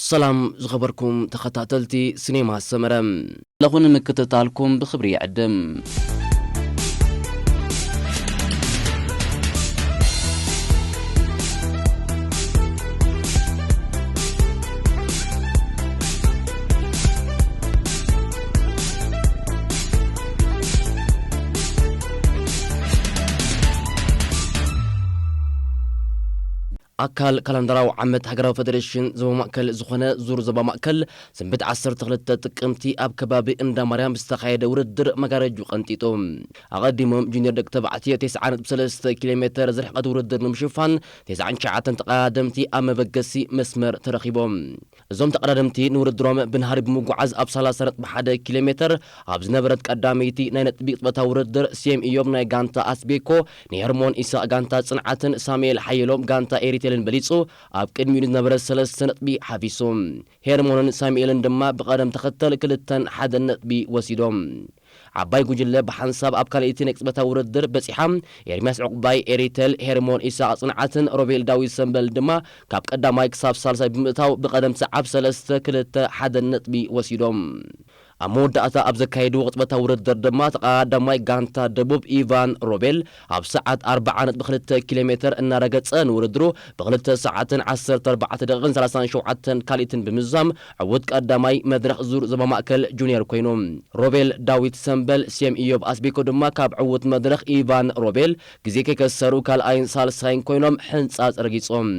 ሰላም ዝኸበርኩም ተኸታተልቲ ሲኔማ ሰመረ፣ ለኹ ንምክትታልኩም ብኽብሪ ይዕድም። ኣካል ካላንደራዊ ዓመት ሃገራዊ ፈደሬሽን ዞባ ማእከል ዝኾነ ዙር ዞባ ማእከል፣ ሰንበት ዓሰርተ ክልተ ጥቅምቲ ኣብ ከባቢ እንዳ ማርያም ዝተኻየደ ውድድር መጋረጁ ቀንጢጡ። ኣቐዲሞም ጁኒየር ደቂ ተባዕትዮ ተስዓ ነጥቢ ሰለስተ ኪሎ ሜተር ዝርሕቀት ውድድር ንምሽፋን፣ ተስዓን ትሽዓተን ተቐዳደምቲ ኣብ መበገሲ መስመር ተረኺቦም። እዞም ተቐዳደምቲ ንውድድሮም ብናህሪ ብምጉዓዝ ኣብ ሰላሳ ነጥቢ ሓደ ኪሎ ሜተር ኣብ ዝነበረት ቀዳመይቲ ናይ ነጥቢ ቅጽበታዊ ውድድር፣ ሴም ኢዮብ ናይ ጋንታ ኣስቤኮ ንሄርሞን ኢሳቕ ጋንታ ጽንዓትን ሳሙኤል ሓየሎም ጋንታ ኤሪቴልን በሊጹ ኣብ ቅድሚኡ ንዝነበረ ሰለስተ ነጥቢ ሓፊሱ። ሄርሞንን ሳሙኤልን ድማ ብቐደም ተኸተል ክልተን ሓደን ነጥቢ ወሲዶም። ዓባይ ጉጅለ ብሓንሳብ ኣብ ካልኣይቲ ናይ ቅጽበታዊ ውድድር በጺሓ። ኤርሚያስ ዕቑባይ ኤሪቴል፣ ሄርሞን ኢሳቕ ጽንዓትን ሮቤል ዳዊት ሰምበል ድማ ካብ ቀዳማይ ክሳብ ሳልሳይ ብምእታው ብቐደም ሰዓብ ሰለስተ ክልተ ሓደ ነጥቢ ወሲዶም። ኣብ መወዳእታ ኣብ ዘካየድዎ ቅጽበታዊ ውድድር ድማ ተቐዳዳማይ ጋንታ ደቡብ ኢቫን ሮቤል ኣብ ሰዓት ኣርብዓ ነጥቢ ክልተ ኪሎ ሜተር እናረገጸ ንውድድሩ ብክልተ ሰዓትን ዓሰርተ ኣርባዕተ ደቂቕን ሰላሳን ሸውዓተን ካልኢትን ብምዝዛም ዕዉት ቀዳማይ መድረኽ ዙር ዞባ ማእከል ጁኒየር ኮይኑ። ሮቤል ዳዊት ሰምበል፣ ሴም ኢዮብ ኣስቤኮ ድማ ካብ ዕዉት መድረኽ ኢቫን ሮቤል ግዜ ከይከሰሩ ካልኣይን ሳልሳይን ኮይኖም ሕንጻጽ ረጊጾም።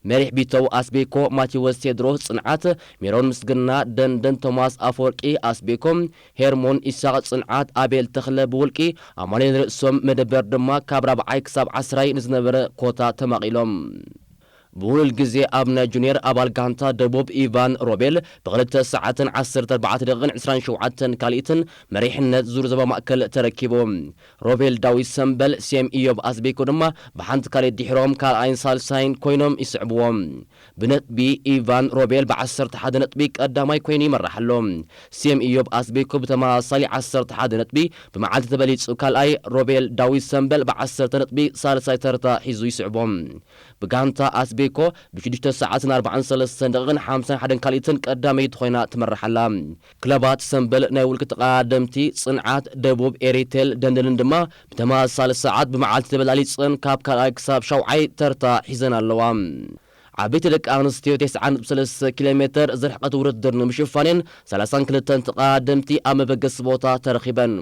መሪሕ ቢተው ኣስቤኮ፣ ማቴዎስ ቴድሮስ ጽንዓት፣ ሜሮን ምስግና ደንደን፣ ቶማስ ኣፈወርቂ ኣስቤኮ፣ ሄርሞን ኢሳቕ ጽንዓት፣ ኣቤል ተኽለ ብውልቂ፣ ኣማኑኤል ርእሶም መደበር ድማ ካብ ራብዓይ ክሳብ ዓስራይ ንዝነበረ ኮታ ተማቒሎም። ብውዕል ግዜ ኣብ ናይ ጁኒየር ኣባል ጋንታ ደቡብ ኢቫን ሮቤል ብክልተ ሰዓትን ዓሰርተ ኣርባዕተ ደቂቕን ዕስራን ሸውዓተን ካልኢትን መሪሕነት ዙር ዞባ ማእከል ተረኪቡ። ሮቤል ዳዊት ሰምበል፣ ሴም ኢዮብ ኣስቤኮ ድማ ብሓንቲ ካልኢት ድሒሮም ካልኣይን ሳልሳይን ኮይኖም ይስዕብዎም። ብነጥቢ ኢቫን ሮቤል ብዓሰርተ ሓደ ነጥቢ ቀዳማይ ኮይኑ ይመርሕ ኣሎ። ሴም ኢዮብ ኣስቤኮ ብተመሳሳሊ ዓሰርተ ሓደ ነጥቢ ብመዓልቲ ተበሊጹ ካልኣይ፣ ሮቤል ዳዊት ሰምበል ብዓሰርተ ነጥቢ ሳልሳይ ተርታ ሒዙ ይስዕቦ። ብጋንታ ኣስቤኮ ብሽዱሽተ ሰዓትን ኣርባዓን ሰለስተን ደቂቕን ሓምሳን ሓደን ካልኢትን ቀዳመይቲ ኮይና ትመርሕ ኣላ። ክለባት ሰምበል ናይ ውልቂ ተቐዳደምቲ ጽንዓት፣ ደቡብ ኤሪቴል፣ ደንደንን ድማ ብተመሳሳሊ ሰዓት ብመዓልቲ ተበላሊጸን ካብ ካልኣይ ክሳብ ሻውዓይ ተርታ ሒዘን ኣለዋ። ዓበይቲ ደቂ ኣንስትዮ ተስዓ ነጥቢ ሰለስተ ኪሎ ሜተር ዝርሕቀት ውድድር ንምሽፋን እየን ሰላሳን ክልተን ተቐዳደምቲ ኣብ መበገሲ ቦታ ተረኺበን።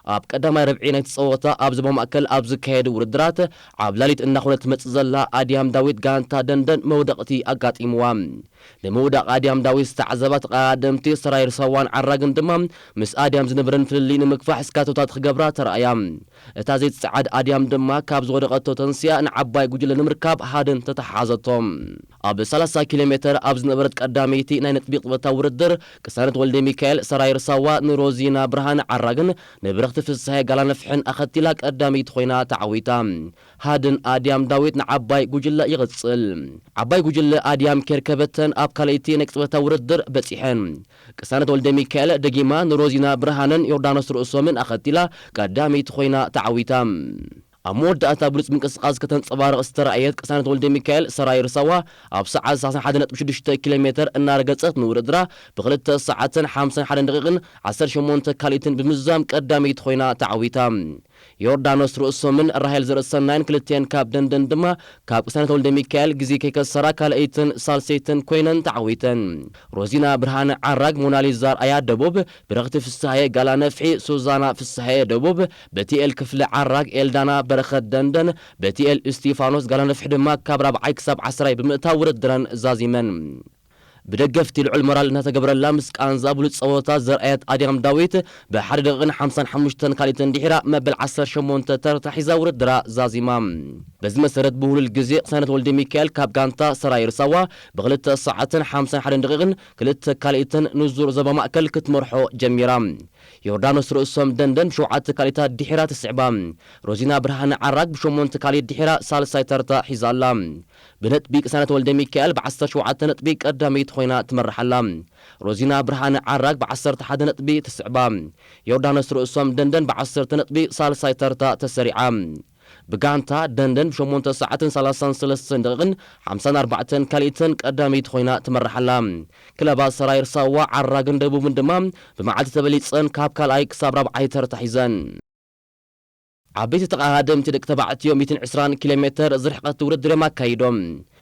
ኣብ ቀዳማይ ርብዒ ናይቲ ጸወታ ኣብ ዞባ ማእከል ኣብ ዝካየዱ ውድድራት ዓብላሊት እናኾነት ትመጽእ ዘላ ኣድያም ዳዊት ጋንታ ደንደን መውደቕቲ ኣጋጢምዋ። ንምውዳቕ ኣድያም ዳዊት ዝተዓዘባ ተቐዳደምቲ ሰራይ ርሳዋን ዓራግን ድማ ምስ ኣድያም ዝነበረን ፍልልይ ንምግፋሕ ስካቶታት ክገብራ ተራእያ። እታ ዘይትጸዓድ ኣድያም ድማ ካብ ዝወደቐቶ ተንስያ ንዓባይ ጉጅለ ንምርካብ ሃድን ተተሓሓዘቶ። ኣብ ሰላሳ ኪሎ ሜተር ኣብ ዝነበረት ቀዳመይቲ ናይ ነጥቢ ቅጽበታዊ ውድድር፣ ቅሳነት ወልደ ሚካኤል ሰራይ ርሳዋ ንሮዚና ብርሃን ዓራግን ንብረኽቲ ፍስሃየ ጋላነፍሕን ኣኸቲላ ቀዳመይቲ ኮይና ተዓዊታ። ሃድን ኣድያም ዳዊት ንዓባይ ጉጅለ ይቕጽል። ዓባይ ጉጅለ ኣድያም ኬርከበተን ኣብ ካልኣይቲ ናይ ቅጽበታዊ ውድድር በጺሐን። ቅሳነት ወልደ ሚካኤል ደጊማ ንሮዚና ብርሃንን ዮርዳኖስ ርእሶምን ኣኸቲላ ቀዳመይቲ ኮይና ተዓዊታ። ኣብ መወዳእታ ብሉጽ ምንቅስቓስ ከተንጸባርቕ ዝተራእየት ቅሳነት ወልደ ሚካኤል ሰራይ ርሳዋ ኣብ ሰዓት ሰላሳ ሓደ ነጥቢ ሽዱሽተ ኪሎ ሜተር እናረገጸት ንውድድራ ብክልተ ሰዓትን ሓምሳን ሓደን ደቂቕን ዓሰርተ ሸሞንተ ካልኢትን ብምዝዛም ቀዳመይቲ ኮይና ተዓዊታ። ዮርዳኖስ ርእሶምን ራሄል ዘርእሰናይን ክልቲኤን ካብ ደንደን ድማ ካብ ቅሳነት ወልደ ሚካኤል ግዜ ከይከሰራ ካልኣይትን ሳልሰይትን ኮይነን ተዓዊተን። ሮዚና ብርሃነ ዓራግ፣ ሞናሊዛ ኣርኣያ ደቡብ፣ ብረኽቲ ፍስሃየ ጋላ ነፍሒ፣ ሱዛና ፍስሃየ ደቡብ፣ በቲኤል ክፍለ ዓራግ፣ ኤልዳና በረኸት ደንደን፣ በቲኤል እስቲፋኖስ ጋላ ነፍሒ ድማ ካብ ራብዓይ ክሳብ ዓስራይ ብምእታው ውድድረን ዛዚመን። ብደገፍቲ ልዑል ሞራል እናተገበረላ ምስ ቃንዛ ብሉጽ ጸወታ ዘርኣየት ኣድያም ዳዊት ብሓደ ደቂቕን ሓምሳን ሓሙሽተን ካልኢትን ድሒራ መበል ዓሰርተ ሸሞንተ ተርታ ሒዛ ውድድራ ዛዚማ። በዚ መሰረት ብህሉል ግዜ ቅሳነት ወልደ ሚካኤል ካብ ጋንታ ሰራይ ርሳዋ ብክልተ ሰዓትን ሓምሳን ሓደን ደቂቕን ክልተ ካልኢትን ንዙር ዞባ ማእከል ክትመርሖ ጀሚራ። ዮርዳኖስ ርእሶም ደንደን ብሸውዓተ ካልኢታት ድሒራ ትስዕባ። ሮዚና ብርሃነ ዓራግ ብሸሞንተ ካልኢት ድሒራ ሳልሳይ ተርታ ሒዛ ኣላ። ብነጥቢ ቅሳነት ወልደ ሚካኤል ብዓሰርተ ሸውዓተ ነጥቢ ቀዳመይቲ ኮይና ትመርሕ ኣላ። ሮዚና ብርሃነ ዓራግ ብዓሰርተ ሓደ ነጥቢ ትስዕባ። ዮርዳኖስ ርእሶም ደንደን ብዓሰርተ ነጥቢ ሳልሳይ ተርታ ተሰሪዓ። ብጋንታ ደንደን ብ8 ሰዓትን 33 ደቂቕን 54 ካልኢትን ቀዳመይቲ ኮይና ትመርሕ ኣላ። ክለባት ሰራየር ሳዋ፣ ዓራግን ደቡብን ድማ ብመዓልቲ ተበሊጸን ካብ ካልኣይ ክሳብ ራብዓይ ተርታ ሒዘን። ዓበይቲ ተቐዳደምቲ ደቂ ተባዕትዮ ሚእትን ዕስራን ኪሎ ሜተር ዝርሕቐት ውድድር እዮም ኣካይዶም።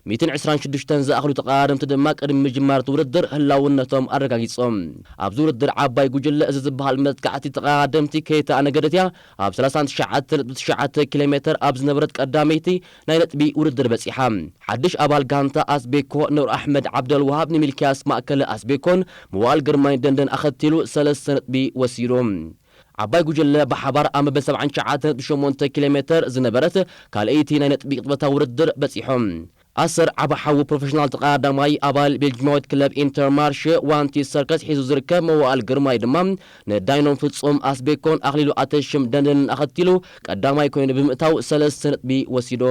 ሚእትን ዕስራን ሽዱሽተን ዝኣኽሉ ተቐዳደምቲ ድማ ቅድሚ ምጅማር እቲ ውድድር ህላውነቶም ኣረጋጊጾም። ኣብዚ ውድድር ዓባይ ጉጅለ እዚ ዝበሃል መጥቃዕቲ ተቐዳደምቲ ከይተኣነገደት እያ ኣብ 39.9 ኪሎ ሜተር ኣብ ዝነበረት ቀዳመይቲ ናይ ነጥቢ ውድድር በጺሓ። ሓድሽ ኣባል ጋንታ ኣስቤኮ ኑር ኣሕመድ ዓብደልዋሃብ ንሚልክያስ ማእከለ ኣስቤኮን መዋል ግርማይ ደንደን ኣኸቲሉ ሰለስተ ነጥቢ ወሲዱ። ዓባይ ጉጅለ ብሓባር ኣብ መበል 79.8 ኪሎ ሜተር ዝነበረት ካልኣይቲ ናይ ነጥቢ ቅጥበታ ውድድር በጺሖም። ኣሰር ዓቢ ሓዊ ፕሮፌሽናል ተቐዳዳማይ ኣባል ቤልጅማዊት ክለብ ኢንተርማርሽ ዋንቲ ሰርከስ ሒዙ ዝርከብ መዋእል ግርማይ ድማ ንዳይኖም ፍጹም ኣስቤኮን ኣኽሊሉ ኣተሽም ደንደንን ኣኸቲሉ ቀዳማይ ኮይኑ ብምእታው ሰለስተ ነጥቢ ወሲዱ።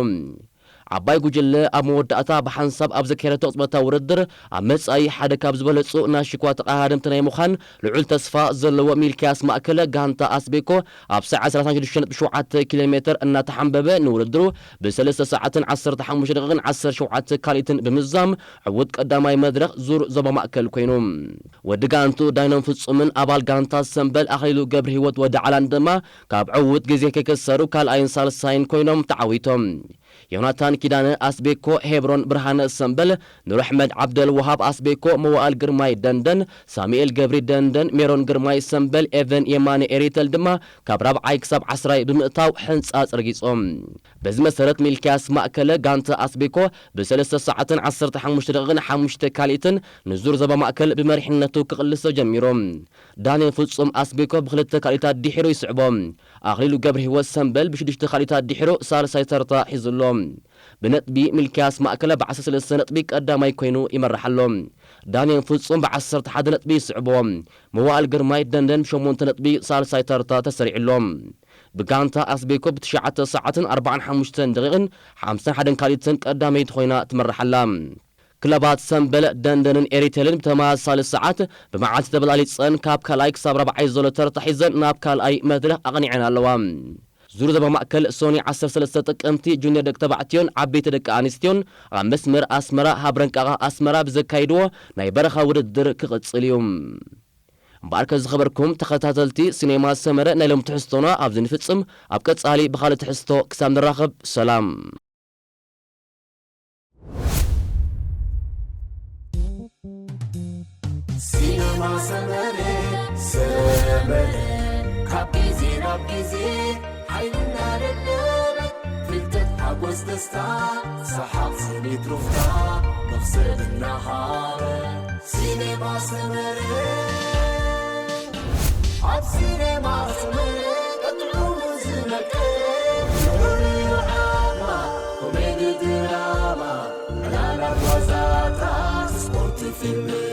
ዓባይ ጉጅለ ኣብ መወዳእታ ብሓንሳብ ኣብ ዘካየደቶ ቅጽበታዊ ውድድር ኣብ መጻኢ ሓደ ካብ ዝበለጹ ናይ ሽኳ ተቐዳደምቲ ናይ ምዃን ልዑል ተስፋ ዘለዎ ሚልክያስ ማእከለ ጋንታ ኣስቤኮ ኣብ ሰዓት 36.7 ኪሎ ሜተር እናተሓንበበ ንውድድሩ ብ3 ሰዓትን 15 ደቂቕን 17 ካልኢትን ብምዛም ዕዉት ቀዳማይ መድረኽ ዙር ዞባ ማእከል ኮይኑ። ወዲ ጋንቱ ዳይኖም ፍጹምን ኣባል ጋንታ ሰምበል ኣኽሊሉ ገብረ ህይወት ወዲ ዓላን ድማ ካብ ዕዉት ግዜ ከይከሰሩ ካልኣይን ሳልሳይን ኮይኖም ተዓዊቶም። ዮናታን ኪዳነ ኣስቤኮ፣ ሄብሮን ብርሃነ ሰምበል፣ ኑር ኣሕመድ ዓብደል ወሃብ ኣስቤኮ፣ መዋእል ግርማይ ደንደን፣ ሳሙኤል ገብሪ ደንደን፣ ሜሮን ግርማይ ሰምበል፣ ኤቨን የማነ ኤሪተል ድማ ካብ ራብዓይ ክሳብ ዓስራይ ብምእታው ሕንጻጽ ረጊጾም። በዚ መሰረት ሚልክያስ ማእከለ ጋንታ ኣስቤኮ ብ3 ሰዓትን 15 ደቂቕን ሓሙሽተ ካልኢትን ንዙር ዞባ ማእከል ብመሪሕነቱ ክቕልሶ ጀሚሩ። ዳንኤል ፍጹም ኣስቤኮ ብክልተ ካልኢታት ድሒሩ ይስዕቦ። ኣኽሊሉ ገብረ ህይወት ሰምበል ብሽዱሽተ ካልኢታት ድሒሩ ሳልሳይ ተርታ ሒዙ ኣሎ። ብነጥቢ ሚልክያስ ማእከለ ብ13 ነጥቢ ቀዳማይ ኮይኑ ይመርሕ ኣሎ። ዳንኤል ፍጹም ብ11 ነጥቢ ይስዕቦ። መዋእል ግርማይ ደንደን ብሸሞንተ ነጥቢ ሳልሳይ ተርታ ተሰሪዑ ኣሎ። ብጋንታ ኣስቤኮ ብ9 ሰዓትን 45 ደቂቕን 51 ካልኢትን ቀዳመይቲ ኮይና ትመርሕ ኣላ። ክለባት ሰምበል ደንደንን ኤሪቴልን ብተመሳሳሊ ሰዓት ብመዓልቲ ተበላሊጸን ካብ ካልኣይ ክሳብ ራብዓይ ዘሎ ተርታ ሒዘን ናብ ካልኣይ መድረኽ ኣቕኒዐን ኣለዋ። ዙር ዞባ ማእከል ሶኒ 13 ጥቅምቲ ጁኒየር ደቂ ተባዕትዮን ዓበይቲ ደቂ ኣንስትዮን ኣብ መስመር ኣስመራ ሃብረንቃቓ ኣስመራ ብዘካይድዎ ናይ በረኻ ውድድር ክቕጽል እዩ። እምበኣርከ ዝኸበርኩም ተኸታተልቲ ሲኔማ ሰመረ ናይ ሎም ትሕዝቶና ኣብዚ ንፍጽም። ኣብ ቀጻሊ ብኻልእ ትሕዝቶ ክሳብ ንራኸብ ሰላም። ሲነማ ሰመረ ሰመረ ካብ ግዜ ናብ ግዜ ሓይሉ እናደለበ ፍልጠት ሓጎስ ደስታ ሰሓቕ ስኒት ሩፍታ መኽሰብ እናሃበ ሲነማ ሰመረ ኣብ ሲነማ ሰመረ ቀጥዑ ዝነቀ ፍቕሪ ዓማ ኮሜዲ ድራማ ዕላላት ዋዛታት ስፖርት ፊልም